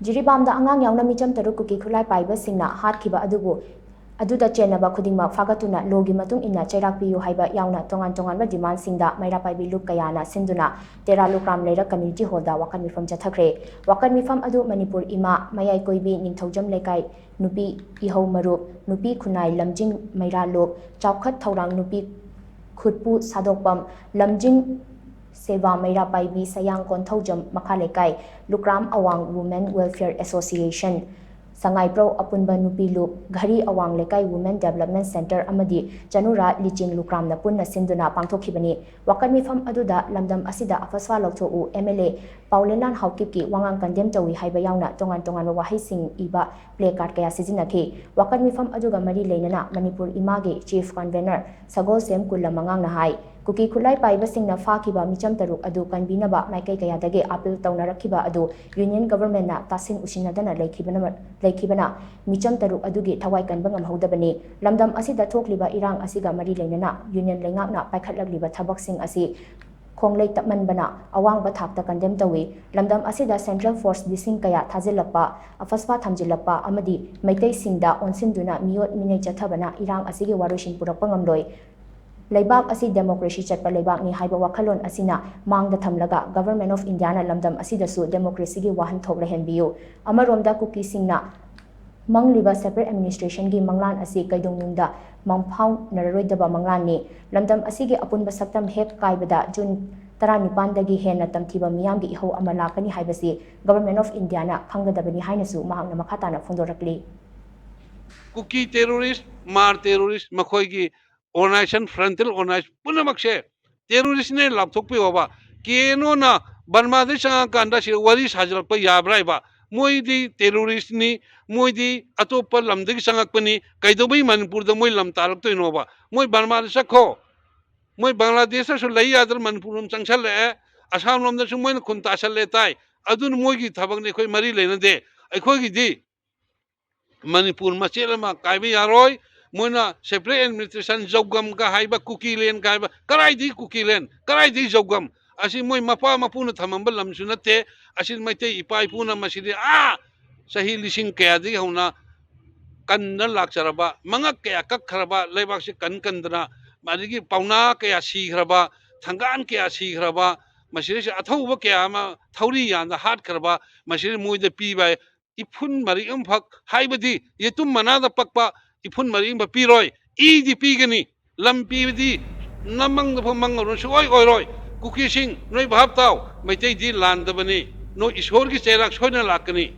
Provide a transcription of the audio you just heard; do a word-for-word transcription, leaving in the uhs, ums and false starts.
ꯖꯤꯔꯤꯕꯥꯝꯗ ꯑꯉꯥꯡ ꯌꯥꯎꯅ ꯃꯤꯆꯝ ꯇꯔꯨꯛ ꯀꯨꯀꯤ ꯈꯨꯠꯂꯥꯏ ꯄꯥꯏꯕꯁꯤꯡꯅ ꯍꯥꯠꯈꯤꯕ ꯑꯗꯨꯕꯨ ꯑꯗꯨꯗ ꯆꯦꯟꯅꯕ ꯈꯨꯗꯤꯡꯃꯛ ꯐꯥꯒꯠꯇꯨꯅ ꯂꯣꯒꯤ ꯃꯇꯨꯡ ꯏꯟꯅ ꯆꯩꯔꯥꯛ ꯄꯤꯌꯨ ꯍꯥꯏꯕ ꯌꯥꯎꯅ ꯇꯣꯉꯥꯟ ꯇꯣꯉꯥꯟꯕ ꯗꯤꯃꯥꯟꯁꯤꯡꯗ ꯃꯩꯔꯥ ꯄꯥꯏꯕꯤ ꯂꯨꯞ ꯀꯌꯥꯅ ꯁꯤꯟꯗꯨꯅ ꯇꯦꯔꯥ ꯂꯨꯀ꯭ꯔꯥꯝ ꯂꯩꯔꯛ ꯀꯝꯃ꯭ꯌꯨꯅꯤꯇꯤ ꯍꯣꯜꯗ ꯋꯥꯀꯠ ꯃꯤꯐꯝ ꯆꯠꯊꯈ꯭ꯔꯦ꯫ ꯋꯥꯀꯠ ꯃꯤꯐꯝ ꯑꯗꯨ ꯃꯅꯤꯄꯨꯔ ꯏꯃꯥ, ꯃꯌꯥꯏ ꯀꯣꯏꯕꯤ, ꯅꯤꯡꯊꯧꯖꯝ ꯂꯩꯀꯥꯏ, ꯅꯨꯄꯤ ꯏꯍꯧ ꯃꯔꯨꯞ, ꯅꯨꯄꯤ ꯈꯨꯟꯅꯥꯏ ꯂꯝꯖꯤꯡ ꯃꯩꯔꯥ ꯂꯨꯞ, ꯆꯥꯎꯈꯠ ꯊꯧꯔꯥꯡ ꯅꯨꯄꯤ ꯈꯨꯠꯄꯨ ꯁꯥꯗꯣꯛꯄꯝ, ꯂꯝꯖꯤꯡ ꯁꯦꯕꯥ ꯃꯩꯔꯥ ꯄꯥꯏꯕꯤ ꯁꯌꯥꯡ ꯀꯣꯟꯊꯧꯖꯝ ꯃꯈꯥ ꯂꯩꯀꯥꯏ, ꯂꯨꯀ꯭ꯔꯥꯝ ꯑꯋꯥꯡ Women Welfare Association, ꯁꯉꯥꯏꯄ꯭ꯔꯧ ꯑꯄꯨꯟꯕ ꯅꯨꯄꯤ ꯂꯨꯞ, ꯘꯔꯤ ꯑꯋꯥꯡ ꯂꯩꯀꯥꯏ Women Development Centre ꯑꯃꯗꯤ ꯆꯅꯨꯔꯥ ꯂꯤꯆꯤꯡ ꯂꯨꯀ꯭ꯔꯥꯝꯅ ꯄꯨꯟꯅ ꯁꯤꯟꯗꯨꯅ ꯄꯥꯡꯊꯣꯛꯈꯤꯕꯅꯤ꯫ ꯋꯥꯀꯠ ꯃꯤꯐꯝ ꯑꯗꯨꯗ ꯂꯝꯗꯝ ꯑꯁꯤꯗ ꯑꯐꯁ꯭ꯋꯥ ꯂꯧꯊꯣꯛꯎ, ꯑꯦꯝ ꯑꯦꯜ ꯑꯦ ꯄꯥꯎꯂꯦꯟꯂꯥꯟ ꯍꯥꯎꯀꯤꯞꯀꯤ ꯋꯥꯉꯥꯡ ꯀꯟꯗꯦꯝ ꯇꯧꯏ ꯍꯥꯏꯕ ꯌꯥꯎꯅ ꯇꯣꯉꯥꯟ ꯇꯣꯉꯥꯟꯕ ꯋꯥꯍꯩꯁꯤꯡ ꯏꯕ ꯄ꯭ꯂꯦ ꯀꯥꯔꯗ ꯀꯌꯥ ꯁꯤꯖꯤꯟꯅꯈꯤ꯫ ꯋꯥꯀꯠ ꯃꯤꯐꯝ ꯑꯗꯨꯒ ꯃꯔꯤ ꯂꯩꯅꯅ ꯃꯅꯤꯄꯨꯔ ꯏꯃꯥꯒꯤ ꯆꯤꯐ ꯀꯟꯚꯦꯅꯔ ꯁꯒꯣꯜꯁꯦꯝ ꯀꯨꯜꯂ ꯃꯉꯥꯡꯅ ꯍꯥꯏ, ꯀꯨꯀꯤ ꯈꯨꯠꯂꯥꯏ ꯄꯥꯏꯕꯁꯤꯡꯅ ꯐꯥꯈꯤꯕ ꯃꯤꯆꯝ ꯇꯔꯨꯛ ꯑꯗꯨ ꯀꯟꯕꯤꯅꯕ ꯃꯥꯏꯀꯩ ꯀꯌꯥꯗꯒꯤ ꯑꯥꯄꯤꯜ ꯇꯧꯅꯔꯛꯈꯤꯕ ꯑꯗꯨ ꯌꯨꯅꯤꯌꯟ ꯒꯚꯔꯟꯃꯦꯟꯠꯅ ꯇꯥꯁꯤꯟ ꯎꯁꯤꯟꯅꯗꯅ ꯂꯩꯈꯤꯕꯅ ꯂꯩꯈꯤꯕꯅ ꯃꯤꯆꯝ ꯇꯔꯨꯛ ꯑꯗꯨꯒꯤ ꯊꯋꯥꯏ ꯀꯟꯕ ꯉꯝꯍꯧꯗꯕꯅꯤ꯫ ꯂꯝꯗꯝ ꯑꯁꯤꯗ ꯊꯣꯛꯂꯤꯕ ꯏꯔꯥꯡ ꯑꯁꯤꯒ ꯃꯔꯤ ꯂꯩꯅꯅ ꯌꯨꯅꯤꯌꯟ ꯂꯩꯉꯥꯛꯅ ꯄꯥꯏꯈꯠꯂꯛꯂꯤꯕ ꯊꯕꯛꯁꯤꯡ ꯑꯁꯤ ꯈꯣꯡꯂꯩ ꯇꯞꯃꯟꯕꯅ ꯑꯋꯥꯡꯕ ꯊꯥꯛꯇ ꯀꯟꯗꯦꯝ ꯇꯧꯏ꯫ ꯂꯝꯗꯝ ꯑꯁꯤꯗ ꯁꯦꯟꯇ꯭ꯔꯦꯜ ꯐꯣꯔꯁ ꯂꯤꯁꯤꯡ ꯀꯌꯥ ꯊꯥꯖꯤꯜꯂꯛꯄ, ꯑꯐꯁ꯭ꯋꯥ ꯊꯝꯖꯤꯜꯂꯛꯄ ꯑꯃꯗꯤ ꯃꯩꯇꯩꯁꯤꯡꯗ ꯑꯣꯟꯁꯤꯟꯗꯨꯅ ꯃꯤꯑꯣꯠ ꯃꯤꯅꯩ ꯆꯠꯊꯕꯅ ꯏꯔꯥꯡ ꯑꯁꯤꯒꯤ ꯋꯥꯔꯣꯏꯁꯤꯟ ꯄꯨꯔꯛꯄ ꯉꯝꯂꯣꯏ꯫ ꯂꯩꯕꯥꯛ ꯑꯁꯤ ꯗꯦꯃꯣꯀ꯭ꯔꯦꯁꯤ ꯆꯠꯄ ꯂꯩꯕꯥꯛꯅꯤ ꯍꯥꯏꯕ ꯋꯥꯈꯜꯂꯣꯟ ꯑꯁꯤꯅ ꯃꯥꯡꯗ ꯊꯝꯂꯒ ꯒꯚꯔꯟꯃꯦꯟꯠ ꯑꯣꯐ ꯏꯟꯗꯤꯌꯥꯅ ꯂꯝꯗꯝ ꯑꯁꯤꯗꯁꯨ ꯗꯦꯃꯣꯀ꯭ꯔꯦꯁꯤꯒꯤ ꯋꯥꯍꯟꯊꯣꯛ ꯂꯩꯍꯟꯕꯤꯌꯨ꯫ ꯑꯃꯔꯣꯝꯗ ꯀꯨꯀꯤꯁꯤꯡꯅ ꯃꯪꯂꯤꯕ ꯁꯦꯄꯔꯦꯠ ꯑꯦꯗꯃꯤꯅꯤꯁꯇ꯭ꯔꯦꯁꯟꯒꯤ ꯃꯪꯂꯥꯟ ꯑꯁꯤ ꯀꯩꯗꯧꯅꯨꯡꯗ ꯃꯪꯐꯥꯎꯅꯔꯔꯣꯏꯗꯕ ꯃꯪꯂꯥꯟꯅꯤ꯫ ꯂꯝꯗꯝ ꯑꯁꯤꯒꯤ ꯑꯄꯨꯟꯕ ꯁꯛꯇꯝ ꯍꯦꯛ ꯀꯥꯏꯕꯗ ꯖꯨꯟ ꯇꯔꯥꯅꯤꯄꯥꯟꯗꯒꯤ ꯍꯦꯟꯅ ꯇꯝꯊꯤꯕ ꯃꯤꯌꯥꯝꯒꯤ ꯏꯍꯧ ꯑꯃ ꯂꯥꯛꯀꯅꯤ ꯍꯥꯏꯕꯁꯤ ꯒꯚꯔꯟꯃꯦꯟꯠ ꯑꯣꯐ ꯏꯟꯗꯤꯌꯥꯅ ꯈꯪꯒꯗꯕꯅꯤ ꯍꯥꯏꯅꯁꯨ ꯃꯍꯥꯛꯅ ꯃꯈꯥ ꯇꯥꯅ ꯐꯣꯡꯗꯣꯔꯛꯂꯤ꯫ ꯀꯨꯀꯤ ꯇꯦꯔꯣꯔꯤꯁ, ꯃꯥꯔ ꯇꯦꯔꯣꯔꯤꯁ, ꯃꯈꯣꯏꯒꯤ ꯑꯣꯔꯒꯅꯥꯏꯖꯦꯁꯟ, ꯐ꯭ꯔꯟꯇꯦꯜ ꯑꯣꯔꯒꯅꯥꯏꯖ ꯄꯨꯝꯅꯃꯛꯁꯦ ꯇꯦꯔꯣꯔꯤꯁꯅꯦ ꯂꯥꯎꯊꯣꯛꯄꯤꯌꯣꯕ꯫ ꯀꯦ ꯑꯦꯟ ꯑꯣꯅ ꯕꯔꯃꯥꯗꯩ ꯆꯪꯉꯀꯥꯟꯗ ꯁꯤꯗ ꯋꯥꯔꯤ ꯁꯥꯖꯤꯜꯂꯛꯄ ꯌꯥꯕ꯭ꯔꯥ ꯍꯥꯏꯕ? ꯃꯣꯏꯗꯤ ꯇꯦꯔꯣꯔꯤꯁꯅꯤ, ꯃꯣꯏꯗꯤ ꯑꯇꯣꯞꯄ ꯂꯝꯗꯒꯤ ꯆꯪꯉꯛꯄꯅꯤ, ꯀꯩꯗꯧꯕꯩ ꯃꯅꯤꯄꯨꯔꯗ ꯃꯣꯏ ꯂꯝ ꯇꯥꯔꯛꯇꯣꯏꯅꯣꯕ? ꯃꯣꯏ ꯕꯔꯃꯥꯗ ꯆꯠꯈꯣ, ꯃꯣꯏ ꯕꯪꯒ꯭ꯂꯥꯗꯦꯁꯇꯁꯨ ꯂꯩ ꯌꯥꯗꯅ ꯃꯅꯤꯄꯨꯔ ꯂꯣꯝ ꯆꯪꯁꯜꯂꯛꯑꯦ, ꯑꯁꯥꯝ ꯂꯣꯝꯗꯁꯨ ꯃꯣꯏꯅ ꯈꯨꯟ ꯇꯥꯁꯜꯂꯦ ꯇꯥꯏ, ꯑꯗꯨꯅ ꯃꯣꯏꯒꯤ ꯊꯕꯛꯅꯤ, ꯑꯩꯈꯣꯏ ꯃꯔꯤ ꯂꯩꯅꯗꯦ꯫ ꯑꯩꯈꯣꯏꯒꯤꯗꯤ ꯃꯅꯤꯄꯨꯔ ꯃꯆꯦꯠ ꯑꯃ ꯀꯥꯏꯕ ꯌꯥꯔꯣꯏ꯫ ꯃꯣꯏꯅ ꯁꯦꯄꯔꯦꯠ ꯑꯦꯗꯃꯤꯅꯤꯁꯇ꯭ꯔꯦꯁꯟ, ꯖꯧꯒꯝꯒ ꯍꯥꯏꯕ, ꯀꯨꯀꯤꯂꯦꯟꯒ ꯍꯥꯏꯕ, ꯀꯗꯥꯏꯗꯒꯤ ꯀꯨꯀꯤꯂꯦꯟ, ꯀꯗꯥꯏꯗꯒꯤ ꯖꯧꯒꯝ? ꯑꯁꯤ ꯃꯣꯏ ꯃꯄꯥ ꯃꯄꯨꯅ ꯊꯝꯃꯝꯕ ꯂꯝꯁꯨ ꯅꯠꯇꯦ꯫ ꯑꯁꯤ ꯃꯩꯇꯩ ꯏꯄꯥ ꯏꯄꯨꯅ ꯃꯁꯤꯗꯤ ꯑꯥ ꯆꯍꯤ ꯂꯤꯁꯤꯡ ꯀꯌꯥꯗꯒꯤ ꯍꯧꯅ ꯀꯟꯅ ꯂꯥꯛꯆꯔꯕ, ꯃꯉꯛ ꯀꯌꯥ ꯀꯛꯈ꯭ꯔꯕ, ꯂꯩꯕꯥꯛꯁꯤ ꯀꯟ ꯀꯟꯗꯅ, ꯑꯗꯒꯤ ꯄꯥꯎꯅꯥ ꯀꯌꯥ ꯁꯤꯈ꯭ꯔꯕ, ꯊꯥꯡꯒꯥꯟ ꯀꯌꯥ ꯁꯤꯈ꯭ꯔꯕ, ꯃꯁꯤꯗꯩꯁꯤꯗ ꯑꯊꯧꯕ ꯀꯌꯥ ꯑꯃ ꯊꯧꯔꯤ ꯌꯥꯟꯗ ꯍꯥꯠꯈ꯭ꯔꯕ, ꯃꯁꯤꯗ ꯃꯣꯏꯗ ꯄꯤꯕ ꯏꯐꯨꯟ ꯃꯔꯤꯛ ꯑꯃꯈꯛ, ꯍꯥꯏꯕꯗꯤ ꯌꯦꯇꯨꯝ ꯃꯅꯥꯗ ꯄꯛꯄ ꯏꯐꯨꯟ ꯃꯔꯤꯛ ꯑꯃꯈꯛ ꯄꯤꯔꯣꯏ꯫ ꯏꯗꯤ ꯄꯤꯒꯅꯤ꯫ ꯂꯝ ꯄꯤꯕꯗꯤ ꯅꯃꯪꯗ ꯐꯥꯎ ꯃꯪꯉꯔꯣꯏ, ꯁꯨꯡꯑꯣꯏ ꯑꯣꯏꯔꯣꯏ꯫ ꯀꯨꯀꯤꯁꯤꯡ, ꯅꯣꯏ ꯚꯥꯞ ꯇꯥꯎ, ꯃꯩꯇꯩꯗꯤ ꯂꯥꯟꯗꯕꯅꯤ꯫ ꯅꯣꯏ ꯏꯁꯣꯔꯒꯤ ꯆꯩꯔꯥꯛ ꯁꯣꯏꯗꯅ ꯂꯥꯛꯀꯅꯤ꯫